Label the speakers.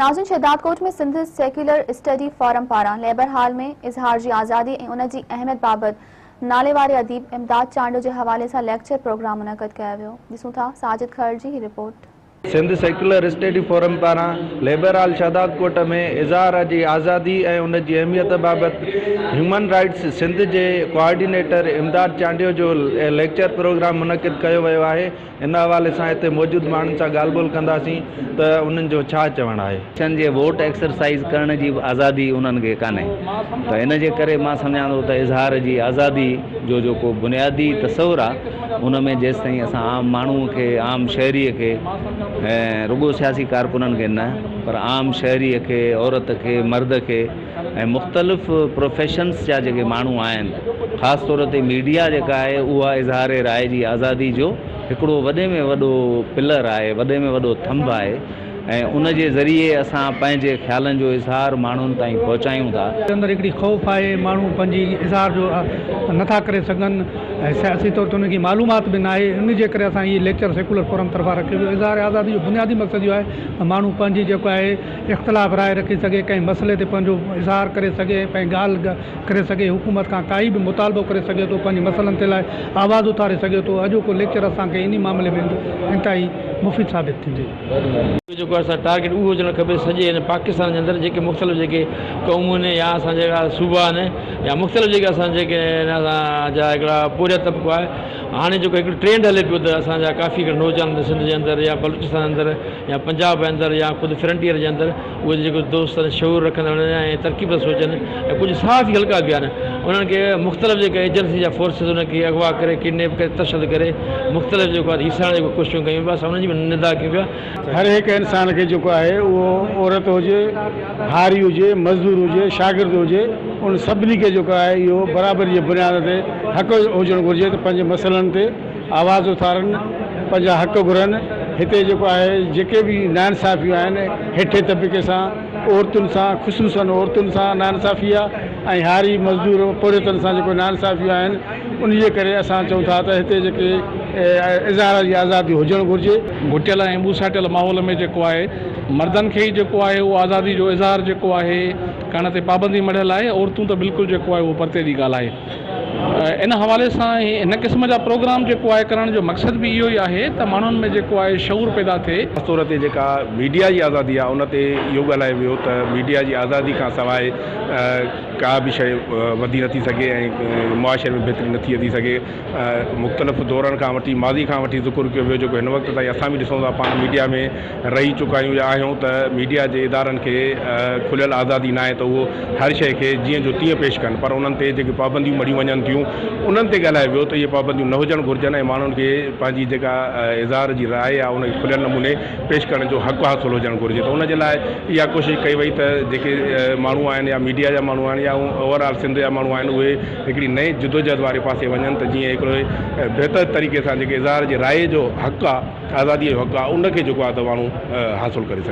Speaker 1: ناظرين Shahdadkot ۾ Sindh secular study forum پاران labour hall ۾ اظهار جي آزادي ۽ ان جي اهميت بابت ناليواري اديب امداد چانڊيو جي حوالي سان ليڪچر پروگرام منعقد ڪيو ويو. ڏسون ٿا ساجد کهڙ جي هي report.
Speaker 2: Sindh secular study forum پاران ليبر هال شهدادڪوٽ ۾ اظهار جي آزادي ۽ ان جي اهميت بابت هيومن رائٽس سنڌ جي ڪوآرڊينيٽر امداد چانڊيو جو ليڪچر پروگرام منعقد ڪيو ويو آهي. ان حوالي سان هتي موجود ماڻهن سان ڳالهه ٻولهه ڪنداسين ته انهن جو ڇا چوڻ آهي.
Speaker 3: شن جي ووٽ ايڪسرسائيز ڪرڻ جي به آزادي انهن کي ڪانهي ته ان جي ڪري مان سمجهان ٿو ته اظهار جي آزادي جو جيڪو بنيادي تصور آ ان ۾ جيستائين اسان عام ماڻهو کي عام شهري کي ۽ رڳو سياسي ڪارڪنن کي نه پر عام شهري کي عورت کي مرد کي ۽ مختلف پروفيشنس جا جيڪي ماڻهو آهن خاص طور تي ميڊيا جيڪا آهي اها اظهار راء جي آزادي جو هڪڙو وڏي ۾ وڏو پلر آهي وڏي ۾ وڏو ٿنڀ آهي ۽ ان جي ذريعي اسان پنهنجي خيالن جو اظهار ماڻهن تائين پهچايون ٿا.
Speaker 4: اندر هڪڙي خوف آهي ماڻهو پنهنجي اظهار جو نٿا ڪري سگهن ۽ سياسي طور تي انهن کي معلومات به ناهي ان جي ڪري اسان هي ليڪچر سيڪولر فورم طرفان رکيو ويو اظهار آزادي جو بنيادي مقصد اهو آهي ته ماڻهو پنهنجي جيڪو آهي اختلاف راء رکي سگهي، ڪنهن مسئلي تي پنهنجو اظهار ڪري سگهي ۽ پنهنجي ڳالهه ڪري سگهي، حڪومت کان ڪائي به مطالبو ڪري سگهي ٿو، پنهنجي مسئلن تي لاء آواز اٿاري سگهي ٿو، اڄوڪو ليڪچر اسان کي انهي معاملي ۾ انتهائي مفيد ثابت ٿيندي.
Speaker 5: جيڪو اسان ٽارگيٽ اهو هجڻ کپي سڄي هن پاڪستان جي اندر جيڪي مختلف جيڪي قومون آهن يا اسان جا صوبا آهن يا مختلف جيڪي اسان جيڪي اسان جا هڪڙا پورهيت طبقو آهي هاڻي جيڪو هڪڙو ٽرينڊ هلي پيو ته اسان جا ڪافي هڪڙا نوجوان سنڌ جي اندر يا بلوچستان اندر يا پنجاب جي اندر يا خود فرنٽيئر جي اندر اهي جيڪو دوست آهن شعور رکندڙ آهن ۽ ترقي پسند سوچن ۽ ڪجهه صحافي حلقا به آهن انهن کي مختلف جيڪا ايجنسي جا فورسز انهن کي اغوا ڪري ڪڊنيپ ڪري تشدد ڪري مختلف جيڪو آهي هيسائڻ جون ڪوششون ڪيون پيا اسان انهن جي به نندا ڪيون پيا.
Speaker 6: هر هڪ انسان کي جيڪو آهي اهو عورت هجي، هاري هجي، مزدور هجي، شاگرد هجي ان سڀني کي جيڪو آهي اهو برابري جي بنياد تي حق هجڻ گهرجي ته پنهنجي مسئلن تي آواز اٿارن، پنهنجا حق گهرن، هتي جيڪو آهي جيڪي به ناانصافيون آهن هيٺين طبقي سان، عورتن سان خصوصن عورتن سان ناانصافي آهي ۽ هاري مزدور پورهيتن سان جيڪو ناانصافيون آهن ان جي ڪري اسان چئون ٿا ته هتي جيڪي اظهار جي آزادي هجڻ گهرجي.
Speaker 7: گهٽيل ۽ ٻوساٽيل ماحول ۾ جيڪو آهي مردن کي ئي جيڪو آهي اهو آزادي جو اظهار جيڪو آهي ڪرڻ تي پابندي مڙهيل آهي عورتون ته بلڪل جيڪو آهي اهو پرتي جي ڳالهه آهي. ان حوالي سان هن قسم جا پروگرام جيڪو آهي ڪرڻ جو مقصد به اهو ئي آهي ته ماڻهن ۾ جيڪو آهي شعور پيدا ٿئي.
Speaker 8: خاص طور تي جيڪا ميڊيا جي آزادي آهي ان تي اهو ڳالهايو ويو ته ميڊيا جي آزادي کان سواء ڪا به شيء وڌي نٿي سگهي ۽ معاشري ۾ بهتري نٿي اچي سگهي مختلف دورن کان وٺي ماضي کان وٺي ذڪر ڪيو ويو جيڪو هن وقت تائين اسان به ڏسون ٿا پاڻ ميڊيا ۾ رهي چڪا آهيون يا آهيون ته ميڊيا جي ادارن کي کليل آزادي ناهي ته اهو هر شيء کي جيئن جو تيئن پيش ڪن پر انهن تي جيڪي پابنديون مڙهيون وڃن ٿيون انهن تي ڳالهايو ويو ته اهي پابنديون نه هجڻ گهرجن ۽ ماڻهن کي پنهنجي جيڪا اظهار جي راء آهي ان کي کليل نموني پيش ڪرڻ جو حق حاصل هجڻ گهرجي ته ان جي لاء اها ڪوشش ڪئي وئي ته جيڪي ماڻهو آهن يا ميڊيا جا ماڻهو آهن يا اوور آل سنڌ جا ماڻهو آهن اهي هڪڙي نئين جدوجهد واري پاسي وڃن ته جيئن هڪڙو بهتر طريقي سان جيڪي اظهار جي راء جو حق آهي آزاديء جو حق آهي ان کي جيڪو آهي ته ماڻهو حاصل ڪري سگهي.